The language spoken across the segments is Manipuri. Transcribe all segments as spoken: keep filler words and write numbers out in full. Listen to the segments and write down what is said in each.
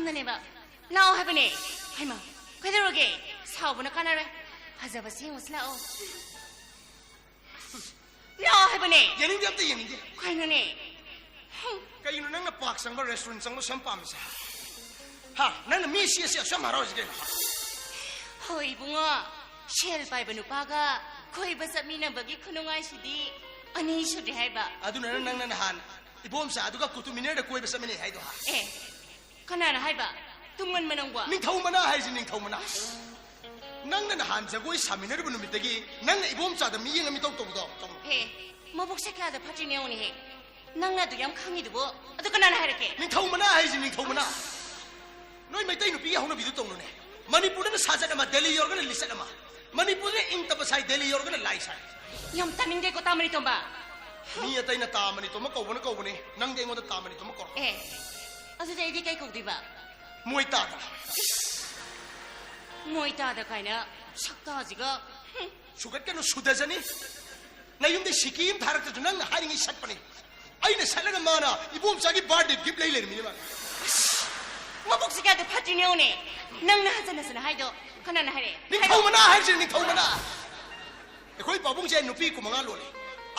ꯅꯅꯦꯕ꯫ ꯂꯥꯛꯑꯣ ꯍꯥꯏꯕꯅꯦ꯫ ꯍꯩꯃꯥ, ꯀꯩꯗꯧꯔꯒꯦ? ꯁꯥꯎꯕꯅ ꯀꯥꯟꯅꯔꯣꯏ꯫ ꯐꯖꯕꯁꯤ ꯌꯦꯡꯉꯨꯁꯤ ꯂꯥꯛꯑꯣ꯫ ꯂꯥꯛꯑꯣ ꯍꯥꯏꯕꯅꯦ꯫ ꯌꯦꯡꯅꯤꯡꯗꯦ, ꯑꯝꯇ ꯌꯦꯡꯅꯤꯡꯗꯦ꯫ ꯀꯩꯅꯣꯅꯦ? ꯀꯩꯒꯤꯅꯣ ꯅꯪꯅ ꯄꯥꯔꯛ ꯆꯪꯕ, ꯔꯦꯁꯇꯨꯔꯦꯟ ꯆꯪꯕ ꯁꯨꯝ ꯄꯥꯝꯃꯤꯁꯦ? ꯍꯥ? ꯅꯪꯅ ꯃꯤ ꯁꯤ ꯑꯁꯤ ꯑꯁꯨꯛ ꯌꯥꯝ ꯍꯔꯥꯎꯔꯤꯁꯦ ꯀꯩꯅꯣ? ꯍꯣꯏ ꯏꯕꯨꯡꯉꯣ, ꯁꯦꯜ ꯄꯥꯏꯕ ꯅꯨꯄꯥꯒ ꯀꯣꯏꯕ ꯆꯠꯃꯤꯟꯅꯕꯒꯤ ꯈꯨꯅꯨꯡꯉꯥꯏꯁꯤꯗꯤ ꯑꯅꯤ ꯁꯨꯗꯦ ꯍꯥꯏꯕ꯫ ꯑꯗꯨꯅ ꯅꯪꯅ ꯅꯍꯥꯟ ꯏꯕꯣꯝꯆꯥ ꯑꯗꯨꯒ ꯀꯨꯇꯨ ꯃꯤꯅꯔꯗ ꯀꯣꯏꯕ ꯆꯠꯃꯤꯟꯅꯩ ꯍꯥꯏꯗꯣ, ꯍꯥ? ꯑꯦ, ꯀꯅꯥꯅ ꯍꯥꯏꯕ? ꯇꯨꯝꯒꯟꯕ ꯅꯪꯕꯣ? ꯅꯤꯡꯊꯧ ꯃꯅꯥ ꯍꯥꯏꯁꯤ, ꯅꯤꯡꯊꯧ ꯃꯅꯥ꯫ ꯅꯪꯅ ꯅꯍꯥꯟ ꯖꯒꯣꯏ ꯁꯥꯃꯤꯟꯅꯔꯤꯕ ꯅꯨꯃꯤꯠꯇꯒꯤ ꯅꯪꯅ ꯏꯕꯣꯝꯆꯥꯗ ꯃꯤꯠꯌꯦꯡ ꯑꯃ ꯏꯇꯧ ꯇꯧꯕꯗꯣ, ꯇꯧꯅꯨ꯫ ꯍꯦ, ꯃꯕꯨꯛꯁꯦ ꯀꯌꯥꯗ ꯐꯠꯇ꯭ꯔꯤꯅꯦ ꯌꯦꯡꯉꯨꯅꯦꯍꯦ꯫ ꯅꯪꯅ ꯑꯗꯨ ꯌꯥꯝ ꯈꯪꯉꯤꯗꯨꯕꯨ, ꯑꯗꯨ ꯀꯅꯥꯅ ꯍꯥꯏꯔꯛꯀꯦ? ꯅꯤꯡꯊꯧ ꯃꯅꯥ ꯍꯥꯏꯁꯤ, ꯅꯤꯡꯊꯧ ꯃꯅꯥ꯫ ꯅꯣꯏ ꯃꯩꯇꯩ ꯅꯨꯄꯤꯒꯤ ꯍꯧꯅꯕꯤꯗꯨ ꯇꯧꯅꯨꯅꯦ꯫ ꯃꯅꯤꯄꯨꯔꯗꯅ ꯁꯥꯖꯠ ꯑꯃ, ꯗꯦꯜꯂꯤ ꯌꯧꯔꯒꯅ ꯂꯤꯆꯠ ꯑꯃ꯫ ꯃꯅꯤꯄꯨꯔꯗꯅ ꯏꯪ ꯇꯞꯄ ꯁꯥꯏ, ꯗꯦꯜꯂꯤ ꯌꯧꯔꯒꯅ ꯂꯥꯏ ꯁꯥꯏ꯫ ꯌꯥꯝ ꯇꯥꯅꯤꯡꯗꯦꯀꯣ, ꯇꯥ ꯃꯅꯤꯇꯣꯝꯕ꯫ ꯃꯤ ꯑꯇꯩꯅ ꯇꯥ ꯃꯅꯤꯇꯣꯝꯕ ꯀꯧꯕꯅ ꯀꯧꯕꯅꯤ, ꯅꯪꯗꯤ ꯑꯩꯉꯣꯟꯗ ꯇꯥ ꯃꯅꯤꯇꯣꯝꯕ ꯀꯧꯔꯣ꯫ ꯑꯦ, ꯑꯗꯨꯗꯤ ꯑꯩꯗꯤ ꯀꯩ ꯀꯧꯗꯣꯏꯕ? ꯃꯣꯏ ꯇꯥꯗ꯫ ꯃꯣꯏ ꯇꯥꯗ ꯀꯥꯏꯅ, ꯁꯛꯇꯥꯁꯤꯒ꯫ ꯍꯨꯝ꯫ ꯁꯨꯒꯠꯀꯅꯨ, ꯁꯨꯗꯖꯅꯤ꯫ ꯅꯌꯨꯝꯗ ꯁꯤꯀꯤ ꯑꯃ ꯊꯥꯔꯛꯇ꯭ꯔꯁꯨ ꯅꯪꯅ ꯍꯥꯏꯔꯤꯉꯩ ꯁꯠꯄꯅꯤ꯫ ꯑꯩꯅ ꯁꯠꯂꯒ ꯃꯥꯅ ꯏꯕꯣꯝꯆꯥꯒꯤ ꯕꯥꯔꯗꯦ ꯒꯤꯐ ꯂꯩ ꯂꯩꯔꯝꯃꯤꯅꯦ ꯃꯥꯅ꯫ ꯃꯕꯨꯛꯁꯤ ꯀꯌꯥꯗ ꯐꯠꯇ꯭ꯔꯤꯅꯦ ꯌꯦꯡꯉꯨꯅꯦ꯫ ꯅꯪꯅ ꯍꯟꯖꯟ ꯍꯟꯖꯟꯅ ꯍꯥꯏꯗꯣ ꯀꯅꯥꯅ ꯍꯥꯏꯔꯛꯑꯦ? ꯅꯤꯡꯊꯧ ꯃꯅꯥ ꯍꯥꯏꯔꯤꯁꯤꯅꯦ, ꯅꯤꯡꯊꯧ ꯃꯅꯥ꯫ ꯑꯩꯈꯣꯏ ꯄꯥꯕꯨꯡꯁꯦ ꯅꯨꯄꯤ ꯀꯨꯟꯃꯉꯥ ꯂꯣꯜꯂꯦ꯫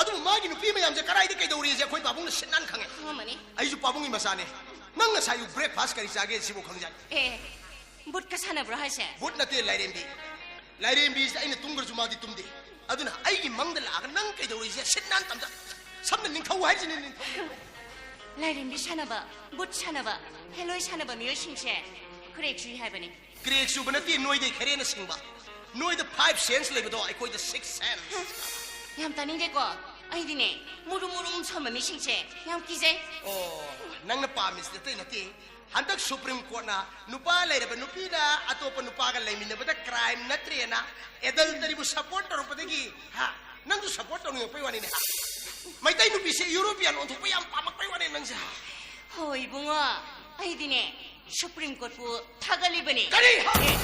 ꯑꯗꯨꯕꯨ ꯃꯥꯒꯤ ꯅꯨꯄꯤ ꯃꯌꯥꯝꯁꯦ ꯀꯗꯥꯏꯗ ꯀꯩꯗꯧꯔꯤꯁꯦ ꯑꯩꯈꯣꯏ ꯄꯥꯕꯨꯡꯅ ꯁꯤꯠ ꯅꯥꯟ ꯈꯪꯉꯦ꯫ ꯈꯪꯉꯝꯃꯅꯤ꯫ ꯑꯩꯁꯨ ꯄꯥꯕꯨꯡꯒꯤ ꯃꯆꯥꯅꯦ꯫ ꯅꯪ ꯉꯁꯥꯏ ꯑꯌꯨꯛ breakfast ꯀꯔꯤ ꯆꯥꯒꯦ ꯁꯤꯕꯨ ꯈꯪꯖꯥꯠꯅꯤ꯫ ꯑꯦ, ꯕꯨꯠꯀ ꯁꯥꯟꯅꯕ꯭ꯔꯣ ꯍꯥꯏꯁꯦ? ꯕꯨꯠ ꯅꯠꯇꯦ, ꯂꯥꯏꯔꯦꯝꯕꯤ꯫ ꯂꯥꯏꯔꯦꯝꯕꯤꯁꯤꯗ ꯑꯩꯅ ꯇꯨꯝꯈ꯭ꯔꯁꯨ ꯃꯥꯗꯤ ꯇꯨꯝꯗꯦ꯫ ꯑꯗꯨꯅ ꯑꯩꯒꯤ ꯃꯪꯗ ꯂꯥꯛꯑꯒ ꯅꯪ ꯀꯩꯗꯧꯔꯤꯁꯦ ꯁꯤꯠ ꯅꯥꯟ ꯇꯝꯖ-, ꯁꯝꯅ ꯅꯤꯡꯊꯧ ꯍꯥꯏꯁꯤꯅꯦ, ꯅꯤꯡꯊꯧ꯫ ꯂꯥꯏꯔꯦꯝꯕꯤ ꯁꯥꯟꯅꯕ, ꯕꯨꯠ ꯁꯥꯟꯅꯕ, ꯍꯦꯂꯣꯏ ꯁꯥꯟꯅꯕ ꯃꯤꯑꯣꯏꯁꯤꯡꯁꯦ crack ꯆꯨꯏ ꯍꯥꯏꯕꯅꯤ꯫ Crack ꯆꯨꯕ ꯅꯠꯇꯦ, ꯅꯣꯏꯗꯩ ꯈꯔ ꯍꯦꯟꯅ ꯁꯤꯡꯕ꯫ ꯅꯣꯏꯗ five sense ꯂꯩꯕꯗꯣ ꯑꯩꯈꯣꯏꯗ six sense꯫ ꯌꯥꯝ ꯇꯥꯅꯤꯡꯗꯦꯀꯣ꯫ ꯑꯩꯗꯤꯅꯦ, ꯃꯨꯔꯨꯝ ꯃꯨꯔꯨꯝ ꯁꯣꯟꯕ ꯃꯤꯁꯤꯡꯁꯦ ꯌꯥꯝ ꯀꯤꯖꯩ꯫ ꯑꯣ, ꯅꯪꯅ ꯄꯥꯝꯃꯤꯁꯤ ꯑꯇꯩ ꯅꯠꯇꯦ꯫ ꯍꯟꯗꯛ Supreme Courtꯅ ꯅꯨꯄꯥ ꯂꯩꯔꯕ ꯅꯨꯄꯤꯅ ꯑꯇꯣꯞꯄ ꯅꯨꯄꯥꯒ ꯂꯩꯃꯤꯟꯅꯕꯗ crime ꯅꯠꯇ꯭ꯔꯦꯅ adulteryꯕꯨ support ꯇꯧꯔꯛꯄꯗꯒꯤ, ꯍꯥ, ꯅꯪꯁꯨ support ꯇꯧꯅꯤꯡꯉꯛꯄꯩ ꯋꯥꯅꯤꯅꯦ, ꯍꯥ? ꯃꯩꯇꯩ ꯅꯨꯄꯤꯁꯦ European ꯑꯣꯟꯊꯣꯛꯄ ꯌꯥꯝ ꯄꯥꯝꯃꯛꯄꯩ ꯋꯥꯅꯤ ꯅꯪꯁꯦ, ꯍꯥ? ꯍꯣꯏ ꯏꯕꯨꯡꯉꯣ, ꯑꯩꯗꯤꯅꯦ Supreme Courtꯄꯨ ꯊꯥꯒꯠꯂꯤꯕꯅꯤ꯫ ꯀꯔꯤ? ꯍꯥ? ꯑꯦ,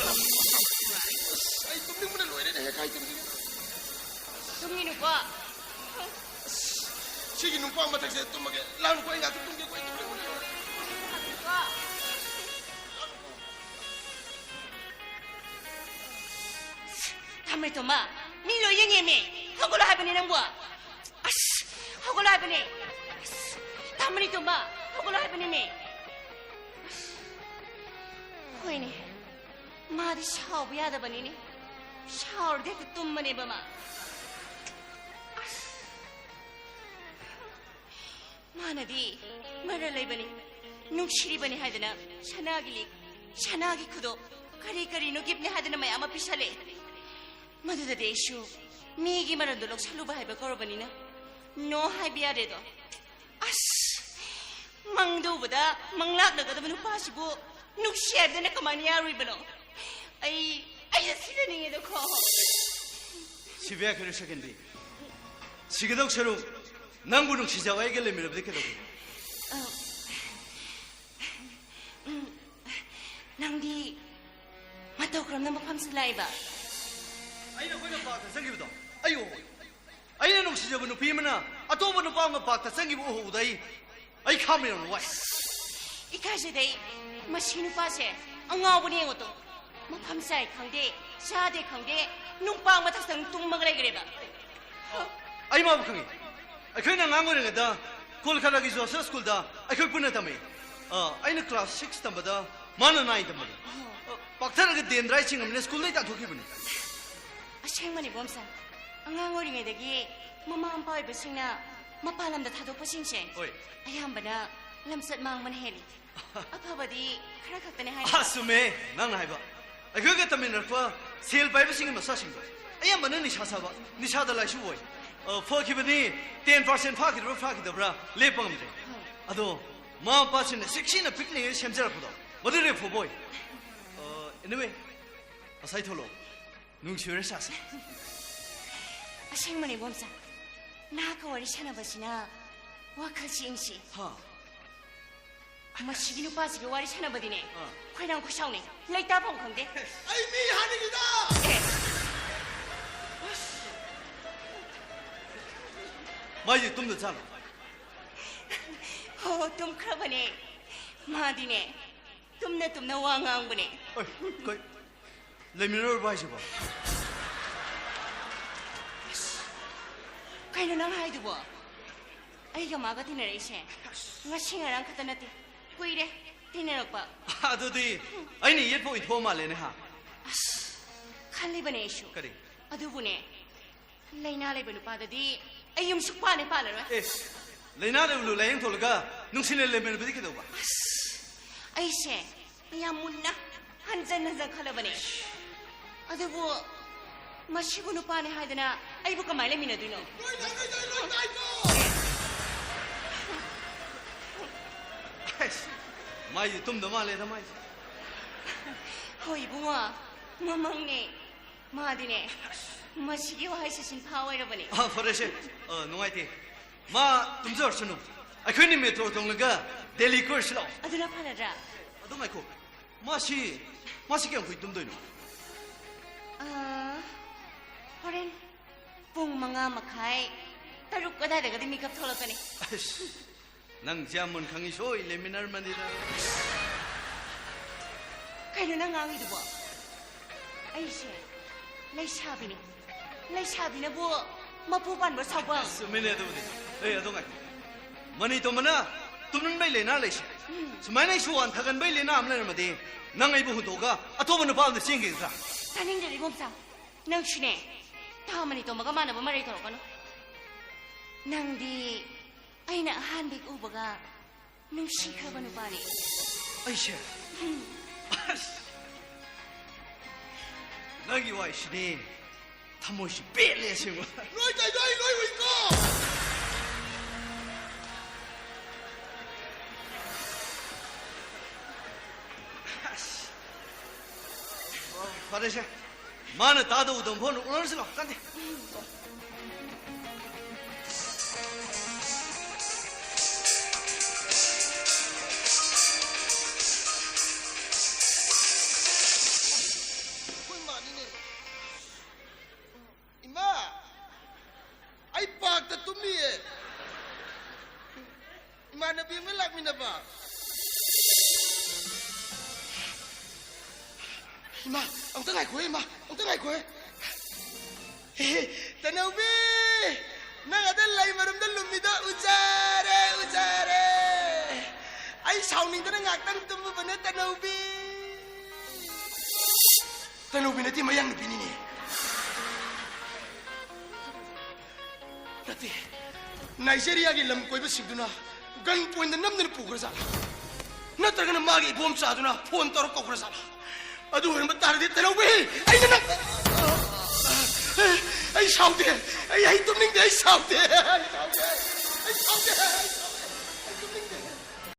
ꯑꯁ, ꯑꯩ ꯇꯨꯝꯅꯤꯡꯕꯅ ꯂꯣꯏꯔꯦꯅꯦ, ꯀꯥꯏ ꯇꯨꯝꯗꯣꯏꯅꯣ? ꯇꯨꯝꯒꯤꯅꯨꯀꯣ꯫ ꯁꯤꯒꯤ ꯅꯨꯄꯥ ꯃꯊꯛꯁꯤꯗ ꯇꯨꯝꯃꯒꯦ꯫ ꯂꯥꯛꯅꯨꯀꯣ, ꯑꯩ ꯉꯥꯛꯇ ꯇꯨꯝꯒꯦꯀꯣ, ꯑꯩ ꯇꯨꯝꯒꯦ꯫ ꯊꯝꯃꯦ ꯇꯣꯝꯕ, ꯃꯤ ꯂꯣꯏ ꯌꯦꯡꯉꯦꯃꯦ꯫ ꯍꯧꯒꯠꯂꯣ ꯍꯥꯏꯕꯅꯦ ꯅꯪꯕꯨ꯫ ꯑꯁ, ꯍꯧꯒꯠꯂꯣ ꯍꯥꯏꯕꯅꯦ꯫ ꯑꯁ, ꯊꯝꯃꯅꯤ ꯇꯣꯝꯕ, ꯍꯧꯒꯠꯂꯣ ꯍꯥꯏꯕꯅꯤꯅꯦ꯫ ꯍꯣꯏꯅꯦ, ꯃꯥꯗꯤ ꯁꯥꯎꯕ ꯌꯥꯗꯕꯅꯤꯅꯦ꯫ ꯁꯥꯎꯔꯗꯤ ꯍꯦꯛꯇ ꯇꯨꯝꯕꯅꯦꯕ ꯃꯥ꯫ ꯑꯁ꯫ ꯃꯥꯅꯗꯤ ꯃꯔꯜ ꯂꯩꯕꯅꯤ, ꯅꯨꯡꯁꯤꯔꯤꯕꯅꯤ ꯍꯥꯏꯗꯅ ꯁꯅꯥꯒꯤ ꯂꯤꯛ, ꯁꯅꯥꯒꯤ ꯈꯨꯗꯣꯞ, ꯀꯔꯤ ꯀꯔꯤꯅꯣ ꯒꯤꯐꯅꯦ ꯍꯥꯏꯗꯅ ꯃꯌꯥꯝ ꯑꯃ ꯄꯤꯁꯜꯂꯦ꯫ ꯃꯗꯨꯗꯗꯤ ꯑꯩꯁꯨ ꯃꯤꯒꯤ ꯃꯔꯜꯗꯣ ꯂꯧꯁꯜꯂꯨꯕ ꯍꯥꯏꯕ ꯀꯧꯔꯕꯅꯤꯅ no ꯍꯥꯏꯕ ꯌꯥꯗꯦꯗꯣ꯫ ꯑꯁ! ꯃꯪꯗ ꯎꯕꯗ ꯃꯪꯂꯥꯛꯅꯒꯗꯕ ꯅꯨꯄꯥꯁꯤꯕꯨ ꯅꯨꯡꯁꯤ ꯍꯥꯏꯕꯗꯅ ꯀꯃꯥꯏꯅ ꯌꯥꯔꯣꯏꯕꯅꯣ? ꯑꯩ, ꯑꯩꯁꯦ ꯁꯤꯖꯅꯤꯡꯉꯦꯗꯀꯣ꯫ ꯁꯤꯕ ꯌꯥꯈꯤꯔꯣꯏ ꯁꯦꯀꯦꯟꯗꯤ꯫ ꯁꯤꯒꯗꯧ ꯁꯔꯨꯛ ꯅꯪꯕꯨ ꯅꯨꯡꯁꯤꯖꯕ ꯑꯩꯒ ꯂꯩꯃꯤꯟꯅꯕꯗꯤ ꯀꯩꯗꯧꯒꯦ? ꯑ, ꯎꯝ, ꯅꯪꯗꯤ ꯃꯇꯧ ꯀꯔꯝꯅ ꯃꯐꯝꯁꯤꯗ ꯂꯥꯛꯏꯕ? ꯑꯩꯅ ꯑꯩꯈꯣꯏꯅ ꯄꯥꯔꯛꯇ ꯆꯪꯈꯤꯕꯗꯣ, ꯑꯩ ꯎꯍꯧꯋꯤ꯫ ꯑꯩꯅ ꯅꯨꯡꯁꯤꯖꯕ ꯅꯨꯄꯤ ꯑꯃꯅ ꯑꯇꯣꯞꯄ ꯅꯨꯄꯥ ꯑꯃꯒ ꯄꯥꯔꯛꯇ ꯆꯪꯈꯤꯕ ꯎꯍꯧꯕꯗ ꯑꯩ, ꯑꯩ ꯈꯥꯡꯕ ꯌꯥꯝꯅ ꯋꯥꯏ꯫ ꯏꯀꯥꯏꯖꯩꯗ ꯑꯩ꯫ ꯃꯁꯤ ꯅꯨꯄꯥꯁꯦ ꯑꯉꯥꯎꯕꯅꯦ ꯌꯦꯡꯉꯣ ꯇꯨ꯫ ꯃꯐꯝ ꯆꯥꯏ ꯈꯪꯗꯦ, ꯆꯥꯗꯦ ꯈꯪꯗꯦ, ꯅꯨꯡꯄꯥꯛ ꯃꯊꯛꯇ ꯇꯨꯝꯃꯒ ꯂꯩꯈ꯭ꯔꯦꯕ꯫ ꯑꯩ ꯃꯥꯕꯨ ꯈꯪꯉꯤ꯫ ꯑꯩꯈꯣꯏꯅ ꯑꯉꯥꯡ ꯑꯣꯏꯔꯤꯉꯩꯗ ꯀꯣꯜꯀꯇꯥꯒꯤ ꯖꯣꯁꯦꯐ ꯁ꯭ꯀꯨꯜꯗ ꯑꯩꯈꯣꯏ ꯄꯨꯟꯅ ꯇꯝꯃꯤ꯫ ꯑ, ꯑꯩꯅ ꯀ꯭ꯂꯥꯁ ꯁꯤꯛꯁ ꯇꯝꯕꯗ ꯃꯥꯅ ꯅꯥꯏꯟ ꯇꯝꯕꯅꯤ꯫ ꯑ, ꯄꯥꯛꯊꯔꯒ ꯗꯦꯟꯗ꯭ꯔꯥꯏ ꯆꯤꯡꯉꯝꯅꯤꯅ ꯁ꯭ꯀꯨꯜꯗꯩ ꯇꯥꯟꯊꯣꯛꯈꯤꯕꯅꯤ꯫ ꯑꯁꯦꯡꯕꯅꯤ ꯕꯣꯝꯁꯟ, ꯑꯉꯥꯡ ꯑꯣꯏꯔꯤꯉꯩꯗꯒꯤ ꯃꯃꯥ ꯃꯄꯥ ꯑꯣꯏꯕꯁꯤꯡꯅ ꯃꯄꯥꯟ ꯂꯝꯗ ꯊꯥꯗꯣꯛꯄꯁꯤꯡꯁꯦ ꯍꯣꯏ꯫ ꯑꯌꯥꯝꯕꯅ ꯂꯝꯆꯠ ꯃꯥꯡꯕꯅ ꯍꯦꯜꯂꯤ꯫ ꯑꯐꯕꯗꯤ ꯈꯔ ꯈꯛꯇꯅꯦ ꯍꯥꯏ꯫ ꯑꯥ, ꯆꯨꯝꯃꯦ ꯅꯪꯅ ꯍꯥꯏꯕ꯫ ꯑꯩꯈꯣꯏꯒ ꯇꯝꯃꯤꯟꯅꯔꯛꯄ ꯁꯦꯜ ꯄꯥꯏꯕꯁꯤꯡꯒꯤ ꯃꯆꯥꯁꯤꯡꯗꯣ ꯑꯌꯥꯝꯕꯅ ꯅꯤꯁꯥ ꯆꯥꯕ, ꯅꯤꯁꯥꯗ ꯂꯥꯏꯆꯨ ꯑꯣꯏ꯫ ꯑ, ꯐꯈꯤꯕꯅꯤ, ꯇꯦꯟ ꯄꯥꯔꯁꯦꯟ ꯐꯥꯈꯤꯗꯕ꯭ꯔꯥ, ꯐꯥꯈꯤꯗꯕ꯭ꯔꯥ ꯂꯦꯞꯄ ꯉꯝꯗ꯭ꯔꯦ꯫ ꯑꯗꯣ ꯃꯃꯥ ꯃꯄꯥꯁꯤꯡꯅ ꯆꯦꯛꯁꯤꯟꯅ ꯄꯤꯛꯂꯤꯉꯩ ꯁꯦꯝꯖꯔꯛꯄꯗꯣ ꯃꯗꯨꯅ ꯑꯐꯕ ꯑꯣꯏ꯫ ꯑ, anyway, ꯉꯁꯥꯏ ꯊꯣꯛꯂꯛꯑꯣ꯫ ꯅꯨꯡꯁꯤ ꯋꯥꯔꯤ ꯁꯥꯁꯦ꯫ ꯑꯁꯦꯡꯕꯅꯦ ꯕꯣꯝꯆꯥ, ꯅꯍꯥꯛꯀ ꯋꯥꯔꯤ ꯁꯥꯟꯅꯕꯁꯤꯅ ꯋꯥꯈꯜꯁꯤ ꯏꯪꯁꯤ꯫ ꯍꯥ? ꯃꯁꯤꯒꯤ ꯅꯨꯄꯥꯁꯤꯒ ꯋꯥꯔꯤ ꯁꯥꯟꯅꯕꯗꯤꯅꯦ, ꯑꯥ꯫ ꯈꯣꯏꯔꯥꯡ ꯈꯣꯏꯁꯥꯎꯅꯩ, ꯂꯩꯇꯥꯐꯝ ꯈꯪꯗꯦ꯫ ꯑꯩ ꯃꯤ ꯍꯥꯠꯅꯤꯡꯉꯤꯗ! ꯑꯦ꯫ ꯃꯥꯏꯁꯦ ꯇꯨꯝꯗ ꯆꯥꯂꯣ꯫ ꯑꯣ, ꯇꯨꯝꯈ꯭ꯔꯕꯅꯦ꯫ ꯃꯥꯗꯤꯅꯦ, ꯇꯨꯝꯅ ꯇꯨꯝꯅ ꯋꯥ ꯉꯥꯡꯕꯅꯦ꯫ ꯑꯣꯏ, ꯀꯩ, ꯂꯩꯃꯤꯟꯅꯔꯕ ꯍꯥꯏꯁꯤꯕꯣ? ꯀꯩꯅꯣ ꯅꯪ ꯍꯥꯏꯗꯨꯕꯣ? ꯑꯩꯒ ꯃꯥꯒ ꯇꯤꯟꯅꯔꯛꯏꯁꯦ ꯉꯁꯤ ꯉꯔꯥꯡ ꯈꯛꯇ ꯅꯠꯇꯦ, ꯀꯨꯏꯔꯦ ꯇꯤꯟꯅꯔꯛꯄ꯫ ꯑꯗꯨꯗꯤ ꯑꯩꯅ ꯌꯦꯠꯄ ꯑꯣꯏꯊꯣꯛꯑ ꯃꯥꯜꯂꯦꯅꯦ, ꯍꯥ? ꯑꯁ, ꯈꯜꯂꯤꯕꯅꯦ ꯑꯩꯁꯨ꯫ ꯀꯔꯤ? ꯑꯗꯨꯕꯨꯅꯦ, ꯂꯥꯏꯅꯥ ꯂꯩꯕ ꯅꯨꯄꯥꯗꯗꯤ ꯑꯩ ꯌꯨꯝ ꯁꯨꯛꯄꯥꯟ ꯍꯦꯛ ꯄꯥꯜꯂꯔꯣꯏ꯫ ꯑꯦꯁ, ꯂꯥꯏꯅꯥ ꯂꯩꯕ ꯂꯥꯏꯌꯦꯡ ꯊꯣꯛꯂꯒ ꯅꯨꯡꯁꯤꯅ ꯂꯩꯃꯤꯟꯅꯕꯗꯤ ꯀꯩꯗꯧꯕ? ꯑꯁ, ꯑꯩꯁꯦ ꯌꯥꯝ ꯃꯨꯟꯅ ꯍꯟꯖꯟ ꯍꯟꯖꯟ ꯈꯜꯂꯕꯅꯦ꯫ ꯑꯗꯨꯕꯨ ꯃꯁꯤꯕꯨ ꯅꯨꯄꯥꯅꯦ ꯍꯥꯏꯗꯅ ꯑꯩꯕꯨ ꯀꯃꯥꯏꯅ ꯂꯩꯃꯤꯟꯅꯗꯣꯏꯅꯣ? ꯑꯁ, ꯃꯥꯏꯁꯦ ꯇꯨꯝꯗ ꯃꯥꯜꯂꯦꯗ ꯃꯥꯏꯁꯦ꯫ ꯍꯣꯏ ꯏꯕꯨꯡꯉꯣ, ꯃꯃꯪꯅꯦ꯫ ꯃꯥꯗꯤꯅꯦ, ꯃꯁꯤꯒꯤ ꯋꯥꯍꯩꯁꯦ ꯁꯤꯟꯐꯥ ꯑꯣꯏꯔꯕꯅꯦ꯫ ꯑ, ꯐꯔꯦꯁꯦ꯫ ꯑ, ꯅꯨꯡꯉꯥꯏꯇꯦ꯫ ꯃꯥ ꯇꯨꯝꯖꯔꯁꯅꯨ꯫ ꯑꯩꯈꯣꯏꯅꯤ ꯃꯦꯇ꯭ꯔꯣ ꯇꯣꯡꯂꯒ ꯗꯦꯜꯂꯤ ꯀꯣꯏꯔꯨꯁꯤ ꯂꯥꯛꯑꯣ꯫ ꯑꯗꯨꯅ ꯐꯔꯗ꯭ꯔꯥ? ꯑꯗꯨ ꯉꯥꯏꯈꯣ꯫ ꯃꯥꯁꯤ, ꯃꯥꯁꯤ ꯀꯌꯥꯝ ꯀꯨꯏ ꯇꯨꯝꯗꯣꯏꯅꯣ? ꯑ, ꯍꯣꯔꯦꯟ ꯄꯨꯡ ꯃꯉꯥ ꯃꯈꯥꯏ, ꯇꯔꯨꯛ ꯑꯗꯥꯏꯗꯒꯗꯤ ꯃꯤꯀꯞ ꯊꯣꯛꯂꯛꯀꯅꯤ꯫ ꯑꯁ, ꯅꯪꯁꯦ ꯌꯥꯝ ꯃꯨꯟ ꯈꯪꯉꯤ, ꯁꯣꯏ ꯂꯩꯃꯤꯟꯅꯔꯝꯃꯅꯤꯗ꯫ ꯀꯩꯅꯣ ꯅꯪ ꯉꯥꯡꯉꯤꯗꯨꯕꯣ? ꯑꯩꯁꯦ ꯂꯩꯁꯥꯕꯤꯅꯤ꯫ ꯂꯩꯁꯥꯕꯤꯅꯕꯨ ꯃꯄꯨ ꯄꯥꯟꯕ ꯁꯥꯎꯕ? ꯆꯨꯝꯃꯤꯅꯦ ꯑꯗꯨꯕꯨꯗꯤ꯫ ꯑꯦ, ꯑꯗꯣ ꯉꯥꯏꯈꯣ꯫ ꯃꯅꯤꯇꯣꯝꯕꯅ ꯇꯨꯝꯅꯤꯡꯕꯩ ꯂꯥꯏꯅꯥ ꯂꯩꯁꯦ꯫ ꯎꯝ꯫ ꯁꯨꯃꯥꯏꯅ ꯑꯩꯁꯨ ꯋꯥꯟꯊꯒꯟꯕꯩ ꯂꯥꯏꯅꯥ ꯑꯃ ꯂꯩꯔꯝꯃꯗꯤ ꯅꯪ ꯑꯩꯕꯨ ꯍꯨꯟꯗꯣꯛꯑꯒ ꯑꯇꯣꯞꯄ ꯅꯨꯄꯥ ꯑꯃꯗ ꯆꯦꯟꯈꯤꯒꯗ꯭ꯔꯥ? ꯇꯥꯅꯤꯡꯗꯦ ꯏꯕꯣꯝꯆꯥ꯫ ꯅꯪꯁꯨꯅꯦ, ꯇꯥ ꯃꯅꯤꯇꯣꯝꯕꯒ ꯃꯥꯟꯅꯕ ꯃꯔꯩ ꯇꯧꯔꯛꯀꯅꯨ꯫ ꯅꯪꯗꯤ ꯑꯩꯅ ꯑꯍꯥꯟꯕ ꯍꯦꯛ ꯎꯕꯒ ꯅꯨꯡꯁꯤꯈ꯭ꯔꯕ ꯅꯨꯄꯥꯅꯤ꯫ ꯑꯩꯁꯦ? ꯑꯁ! ꯅꯪꯒꯤ ꯋꯥꯔꯤꯁꯤꯗꯤ ꯊꯃꯣꯏꯁꯤ ꯄꯦꯜꯂꯦ ꯑꯁꯦꯡꯕ꯫ ꯂꯣꯏ ꯀꯩꯗꯧꯏ, ꯂꯣꯏ ꯎꯏꯀꯣ? ꯑꯁ! ꯑꯣ, ꯐꯔꯦꯁꯦ꯫ ꯃꯥꯅ ꯇꯥꯗꯧꯗꯣ ꯃꯐꯝꯗ ꯎꯅꯔꯁꯤ ꯂꯥꯛꯑꯣ, ꯀꯥꯟꯗꯦ꯫ ꯑꯩꯈꯣꯏ ꯃꯥꯅꯤꯅꯦ꯫ ꯏꯃꯥ! ꯑꯩ ꯄꯥꯔꯛꯇ ꯇꯨꯝꯃꯤꯌꯦ꯫ ꯏꯃꯥꯟꯅꯕꯤ ꯑꯃꯒ ꯂꯥꯛꯃꯤꯟꯅꯕ꯫ ꯏꯃꯥ, ꯑꯝꯇ ꯉꯥꯏꯈꯣꯍꯦ, ꯏꯃꯥ, ꯑꯝꯇ ꯉꯥꯏꯈꯣꯍꯦ꯫ ꯍꯦ, ꯇꯅꯧꯕꯤ, ꯅꯪ ꯑꯗ ꯂꯩ ꯃꯔꯨꯝꯗ ꯂꯨꯝꯃꯤꯗꯣ ꯎꯖꯔꯦ, ꯎꯖꯔꯦ꯫ ꯑꯩ ꯁꯥꯎꯅꯤꯡꯗꯅ ꯉꯥꯛꯇꯪ ꯇꯨꯝꯃꯨꯕꯅꯦ, ꯇꯅꯧꯕꯤ꯫ ꯇꯅꯧꯕꯤ ꯅꯠꯇꯦ, ꯃꯌꯥꯡ ꯅꯨꯄꯤꯅꯤꯅꯦ꯫ ꯅꯠꯇꯦ, ꯅꯥꯏꯖꯦꯔꯤꯌꯥꯒꯤ ꯂꯝ ꯀꯣꯏꯕꯁꯤꯡꯗꯨꯅ ꯒꯟ ꯄꯣꯏꯟꯗ ꯅꯝꯗꯅ ꯄꯨꯈ꯭ꯔꯖꯥꯠꯂꯥ? ꯅꯠꯇ꯭ꯔꯒꯅ ꯃꯥꯒꯤ ꯏꯕꯣꯝꯆꯥꯗꯨꯅ ꯐꯣꯟ ꯇꯧꯔ ꯀꯧꯈ꯭ꯔꯖꯥꯠꯂꯥ? ꯑꯗꯨ ꯑꯣꯏꯔꯝꯕ ꯇꯥꯔꯗꯤ, ꯇꯅꯧꯕꯤ, ꯑꯩꯅ ꯅꯪ, ꯑꯩ ꯁꯥꯎꯗꯦ, ꯑꯩ, ꯑꯩ ꯇꯨꯝꯅꯤꯡꯗꯦ, ꯑꯩ ꯁꯥꯎꯗꯦ, ꯑꯩ ꯁꯥꯎꯗꯦ, ꯑꯩ ꯁꯥꯎꯗꯦ, ꯑꯩ ꯁꯥꯎꯗꯦ, ꯑꯩ ꯇꯨꯝꯅꯤꯡꯗꯦ꯫